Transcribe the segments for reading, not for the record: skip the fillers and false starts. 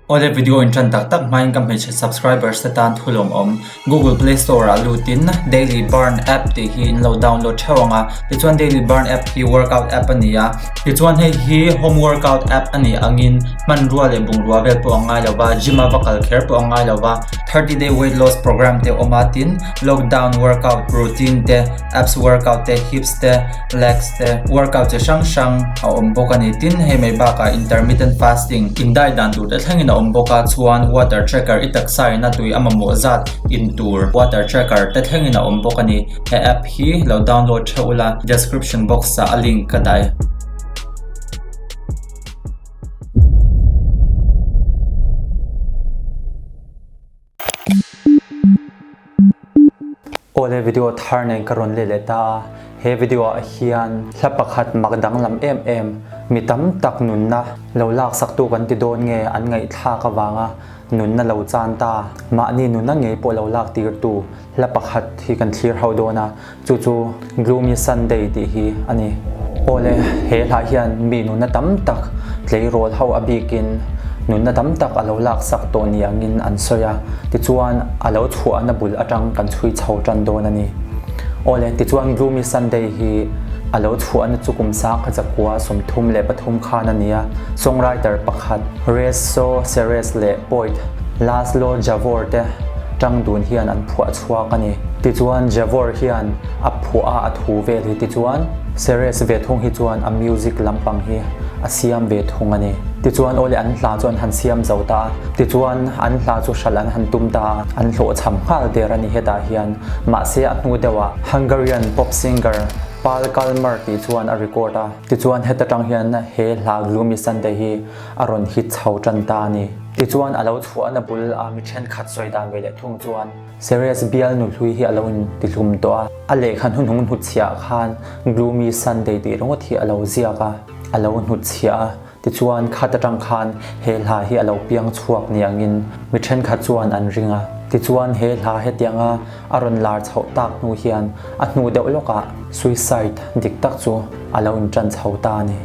Awle video in tan tak tak hmain ka hmeichhe subscribers te tan thu lawmawm Google Play Store ah lutin Daily Burn app tih hi in lo download theuh ang a, tichuan Daily Burn app hi workout app a ni a, tichuan hei hi home workout app a nih angin hmanrua leh bungrua vel pawh a ngai lo va, gym a va kal kher pawh a ngai lo va, 30 day weight loss program te a awm a, tin lockdown workout routine te, abs workout te, hips te, legs te workout chi hrang hrang a awm bawk a ni. Tin, hei mai bakah intermittent fasting indai dan tur te thlengin a awm bawk a, chuan water tracker i taksa in a tui a mamawh zat in tur water tracker te thlengin a awm bawk a ni. He app hi lo download theuh ula, description box ah a link ka dah e. Awle video thar nen ka rawn let leh ta a, he video ah hian hla pakhat mak danglam em em mi tam tak nunna lo laksak tu kan ti dawn nge an ngaihthlak avanga nunna lo chan ta mahni nunna ngei pawh lo lak tir tu hla pakhat hi kan thlir ho dawn a, chu chu Gloomy Sunday tih hi a ni. Awle he hla hian mi nunna tam tak tleirawl ho a bikin nunna tam tak a lo laksak tawh ni angin an sawi a, tichuan a lo chhuahna bul atang kan chhui chho tan dawn a ni. Awle tichuan Gloomy Sunday hi a lo chhuahna chu kum sangkhat zakua 33 khan a ni a, songwriter pakhat Rezső Seress leh poet László Javor te tang dun hian an phuah chhuak a ni. Tichuan Javor hian a phuah a a thu vel hi tichuan Seress ve thung hi chuan a music lampang hi a siam ve thung a ni. Tichuan awle an hla chu an han siam zo ta a, tichuan an hla chu hralh an han tum ta a, an hlawhchham nghal der a ni hetah hian. Mahse a hnu deuhah Hungarian pop singer Pál Kalmar tih chuan a record a, tichuan heta tang hian he hla Gloomy Sunday hi a rawn hit chho tan ta a ni. Tichuan a lo chhuahna bul a mi thenkhat sawi dan ve leh thung chuan Serious bial nu hlui hi a lo in ti hlum tawh a, a lehkha hnuhnung hnutchhiah khan Gloomy Sunday tih ringawt hi a lo ziak a, a lo hnutchhiah a, tichuan khat atang khan he hla hi a lo piang chhuak ni angin mi thenkhat chuan an ring a. Tichuan he hla hetianga a rawn lar chhoh tak hnu hian a hnu deuh lawkah suicide dik tak chu a lo intan chho ta a ni.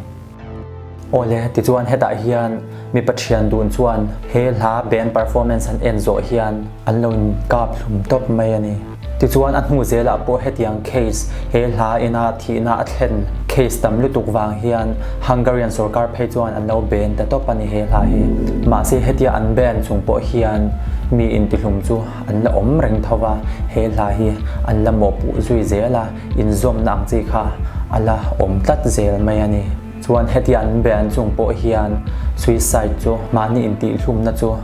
Awle, tichuan hetah hian mipa thian dun chuan he hla band performance an en zawh hian an lo in kap hlum tawp mai a ni. Tichuan a hnu zelah pawh hetiang case he hla ina thihna a thlen case tam lutuk vang hian Hungarian sorkar phei chuan an lo ban ta tawp a ni he hla hi. Mahse hetia an ban chung pawh hian mi intihlum chu an la awm reng tho va, he hla hi an la mawhpuh zui zel a. Inzawmna ang chi kha a la awm tlat zel mai a ni. Chuan heti an be an chung pawh hian suicide chu mahni intihhlumna chu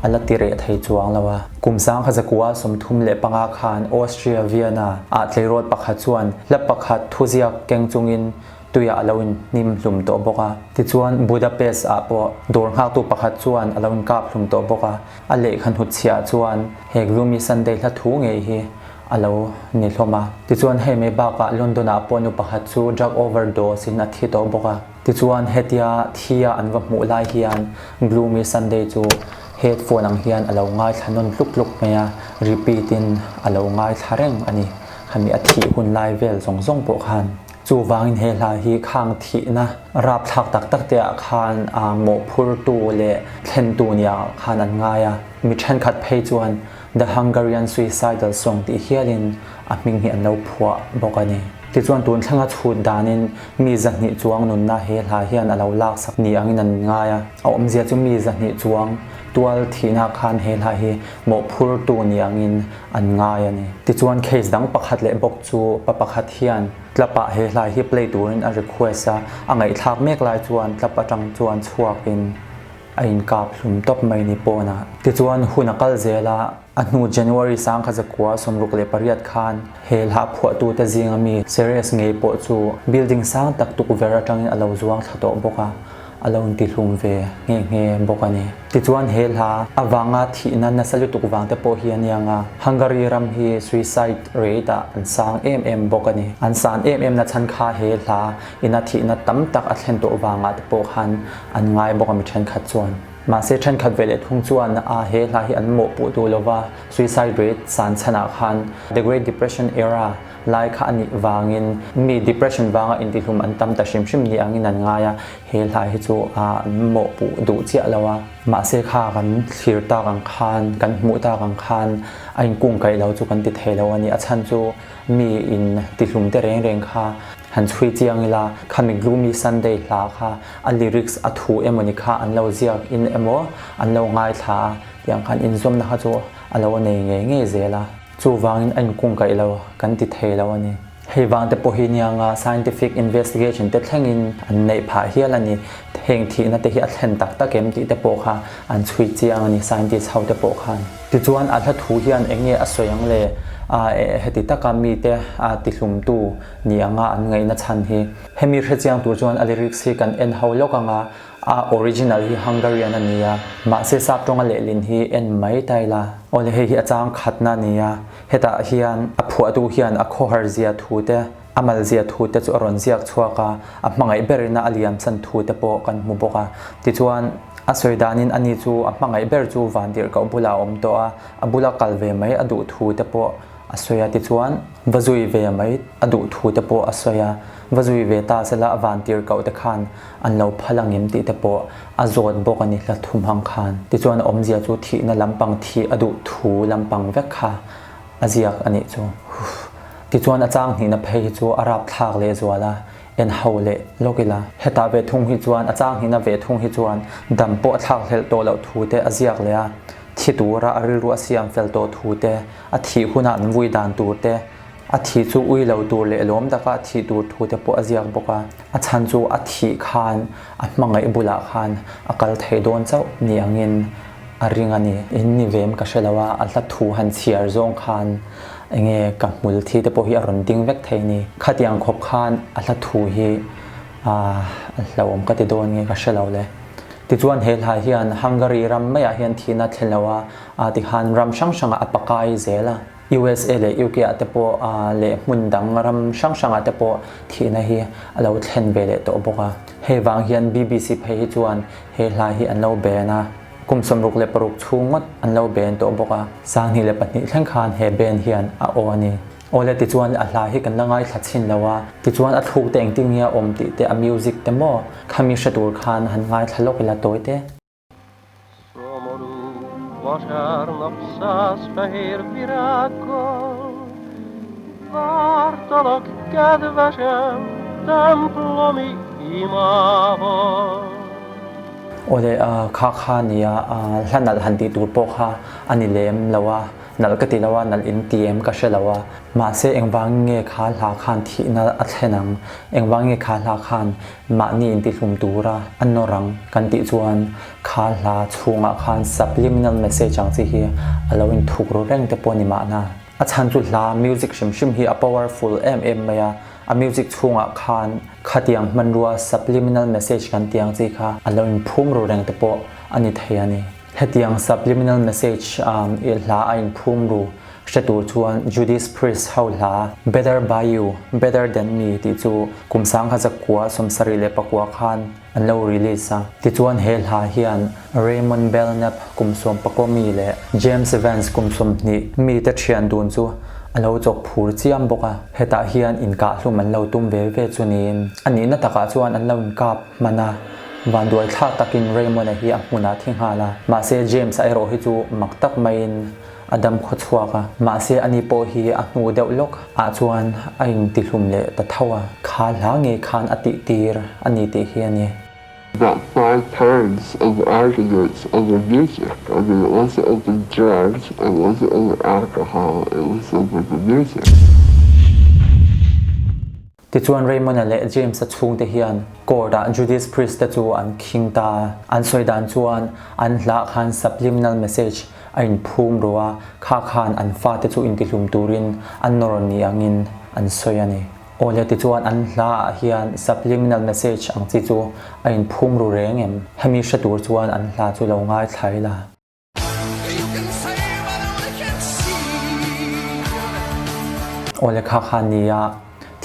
a la ti reh thei chuang lo a. Kum sangkhat zakua 35 khan Austria Vienna ah tleirawl pakhat chuan hla pakhat thuziak keng chungin tuiah a lo inhnim hlum tawh bawk a. Tichuan Budapest ah pawh dawr nghaktu pakhat chuan a lo inkap hlum tawh bawk a. A lehkha hnutchhiah chuan he Gloomy Sunday hla thu ngei hi a lo ni hlawm a. Tichuan hei mai bakah London ah pawh nu pakhat chu drug overdose in a thi tawh bawk a. Tichuan hetia thi a an va hmuh lai hian Gloomy Sunday chu headphone ang hian a lo ngaithla nawn tluk tluk mai a, repeat in a lo ngaithla reng a ni. Khami a thih hun lai vel zawng zawng pawh khan. Chuvangin he hla hi khang thihna rapthlak tak tak te ah khan mawhphurtu leh thlentu nia khan an ngai a. Mi thenkhat phei chuan The Hungarian Suicidal Song tih hialin a hming hi an lo phuah bawk a ni. Tichuan tun thlenga chhut danin mi 200 chuang nunna he hla hian a lo laksak ni angin an ngai a. A awmzia chu mi 200 chuang tual thihna khan he hla hi mawhphurtu ni angin an ngai a ni. Tichuan case dang pakhat leh bawk chu pa pakhat hian club ah he hla hi play turin a request a, a ngaihthlak mek lai chuan club atang chuan chhuakin a inkap hlum tawp mai ni pawnah. Tichuan hun a kal zel a, a hnu January 1968 khan he hla phuahtute zinga mi Seres ngei pawh chu building sang tak tukverh atangin a lo zuang thla tawh bawk a, a lo intihlum ve nghe nghe bawk a ni. Tichuan he hla avanga thihna nasa lutuk vang te pawh hi a nia nga, Hungary ram hi suicide rate ah an sang em em bawk a ni. An san em em nachhan kha he hla ina thihna tam tak a thlen tawh vangah te pawh khan an ngai bawk a mi thenkhat chuan. Mahse thenkhat ve leh thung chuan a he hla hi an mawhpuh duh lova, suicide rate san chhanah khan The Great Depression era lai kha a nih vangin mi depression vanga intihlum an tam ta hrim hrim ni angin an ngai a, he hla hi chu an mawhpuh duh chiah lo a. Mahse kha kan thlir tak ang khan, kan hmuh tak ang khan a inkungkaih lo chu kan ti thei lo a ni. A chhan chu mi in tihlum te reng reng kha han chhui chiang ila, khami Gloomy Sunday hla kha a lyrics a thu emawni kha an lo ziak in emaw an lo ngaithla a, tiang khan inzawmna kha chu a lo nei ngei ngei zel a. Chuvangin a inkungkaih lo kan ti thei lo a ni. Hei vang te pawh hi nianga scientific investigation te thlengin an neih phah hial a ni. Heng thihna te hi a thlen tak tak em tih te pawh kha an chhui chiang a ni scientist ho te pawh khan. Tichuan a hla thu hian eng nge a sawi ang le? Heti taka mite tihlumtu ni anga an ngaihna chhan hi. Hemi hrechiang tur chuan a lyrics hi kan en ho lawk anga A original hi Hungarian a ni a, mahse sap tawnga lehlin hi en mai ta ila. Awle hei hi a chang khatna a ni a, hetah hian a phuahtu hian a khawhar zia thu te, a mal zia thu te chu a rawn ziak chhuak a, a hmangaih berina a liam chan thu te pawh kan hmu bawk a. Tichuan, a sawi danin ani chu a hmangaih ber chu vantirhkoh bulah a awm tawh a, a bula kal ve mai a duh thu te pawh a sawi a, tichuan va zui ve mai a duh thu te pawh a sawi a, va zui ve ta sela a vantirhkoh te khan an lo phal angem tih te pawh a zawt bawk a ni hla thum hang khan. Tichuan a awmzia chu thihna lampang thih a duh thu lampang vek kha a ziak a nih chu. Huff. Tichuan a chang hnihna phei hi chu a rapthlak leh zual a, en ho leh lawk ila. Hetah ve thung hi chuan a chang hnihna ve thung hi chuan dam pawh a thlak hlelh tawh loh thu te a ziak leh a, thi tura a rilru a siam fel tawh thu te, a thih hunah an vui dan tur te, A thih chu ui lo tur leh lawm taka a thih tur thu te pawh a ziak bawk a. A chhan chu a thih khan a hmangaih bulah khan a kal thei dawn chauh ni angin a ring a ni. In ni vem ka hre lo a, a hla thu han chhiar zawng khan enge ka hmul thi te pawh hi a rawn ding vek thei ni. Khatiang khawp khan a hla thu hi a hlauhawm ka ti dawn nge ka hre lo le. Tichuan he hla hian Hungary ram maiah hian thihna thlen lo a, a tikhan ram hrang hrangah a pakai zel a. USA leh UK ah te pawh leh hmun dang ram hrang hrang ah te pawh thihna hi a lo thlen ve leh tawh bawk a. Hei vang hian BBC phei hi chuan he hla hi an lo ban a, kum 66 chhung ngawt an lo ban tawh bawk a. 2002 thleng khan he band hian a aw a ni. Awle tichuan a hla hi kan la ngaithla chhin lo a, tichuan a thluk te engtin nge a awm tih te a music te maw khami hre tur khan han ngaithla lawk ila tawi te. Szomorú vasárnap száz fehér virággal Vártalak, kedvesem, templomi imával. Awle kha kha nia hla nalh han tih tur pawh kha a ni lem lo a, nalh ka ti lo a, nalh in ti em ka hre lo a. Mahse engvangin nge kha hla khan thihna a thlen ang? Engvangin nge kha hla khan Mahni intihlum tura a nawr ang kan tih chuan kha hla chhungah khan subliminal message ang chi hi a lo inthuk ru reng te pawh a ni mahna. A chhan chu hla music hrim hrim hi a powerful em em mai a, a music chhungah khan khatiang hmanrua subliminal message kan tih ang chi kha a lo inphum ru reng te pawh a ni thei a ni. Hetiang subliminal message i hla a inphum ru Hre tur chuan Judas Priest ho hla Better by You, Better Than Me tih chu kum 1979 khan an lo release a. Tichuan he hla hian Raymond Belknap kum 19 mi leh James Vance kum 20 mi te thian dun chu a lo chawk phur chiam bawk a. Hetah hian inkahhlum an lo tum ve ve chu niin a nihna takah chuan an lo inkap hman a. Vanduai thlak takin Raymond-a hi a hmunah thi nghal a. Mahse James-a erawh hi chu mak tak maiin A dam khaw chhuak a, mahse ani pawh hi a hnu deuh lawk ah chuan a intihlum leh ta tho a, kha hla ngei khan a tih tir a ni tih hi a ni. About five times over arguments over music, I mean it wasn't over drugs, it wasn't over alcohol, it was over the music. Tichuan Raymond-a leh James-a chhungte hian court-ah Judas Priest-te chu an khing ta a. An sawi dan chuan an hlah khan subliminal message a inphum ru a, kha khan an fate chu intihlum turin an nawr ni angin an sawi a ni. Awle tichuan an hlaah hian subliminal message ang chi chu a inphum ru reng em? Hemi hre tur chuan an hla chu lo ngaithla ila. Awle kha kha nia.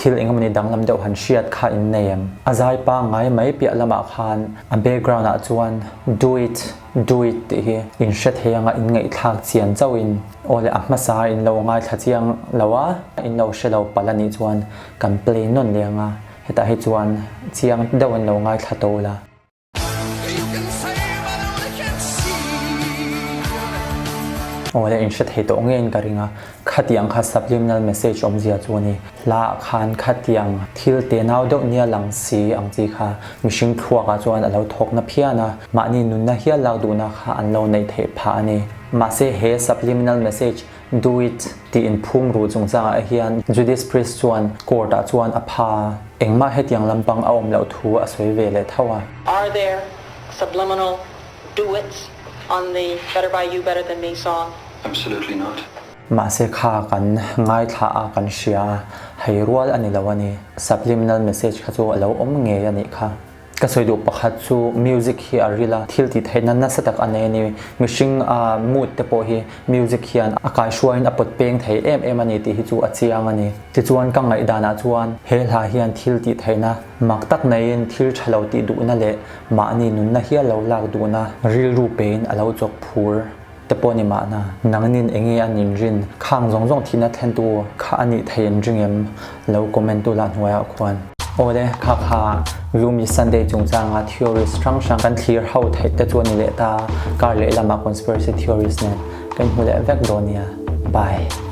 Thil engemawni danglam deuh han hriat kha in nei em? A zai pangngai mai piah lamah khan a background ah chuan do it, do it tih hi in hre thei anga in ngaihthlak chian chauhin aw le a hmasa in lo ngaithla chiang lo a, in lo hre lo palh a nih chuan kan play nawn leh anga hetah hi chuan chiang deuh in lo ngaithla to ula. Aw le, in hre thei tawh ngeiin ka ring a, khatiang kha subliminal message awmzia chu a ni. Hlaah khan khatiang thil tenau deuh nia lang si ang chi kha mihring thluakah chuan a lo thawkna phian a, mahni nunna hial lak duhna kha an lo neih theih phah a ni. Mahse he subliminal message Do it tih inphum ruh chungchangah hian Judas Priest chuan court ah chuan a pha engmah hetiang lampang a awm loh thu a sawi ve leh tho a. Are there subliminal do its on the Better By You Better Than Me song? Absolutely not. Mahse kha kan ngaithla a kan hria a, hei rual a ni lo a ni. Subliminal message kha chu a lo awm ngei a nih kha. Ka sawi duh pakhat chu music hi a ril a, thil tih theihna nasa tak a nei a ni. Mihring a mood te pawh hi music hian a kaihruaiin a pawt peng thei em em a ni tih hi chu a chiang a ni. Tichuan ka ngaihdanah chuan he hla hian thil tih theihna mak tak neiin thil tha lo tih duhna leh mahni nunna hial lo lak duhna rilru pein a lo chawk phur. Te pawh ni mahna, nangnin enge an inrin, khang zawng zawng thihna thlentu kha a nih thei an ring em? Lo comment tu lah hnuaiah khuan. Awle, kha kha Gloomy Sunday chungchanga theories hrang hrang kan thlir ho theih te chu a ni leh ta, kar leh lamah conspiracy theories nen kan hmu leh vek dawn nia. Bye.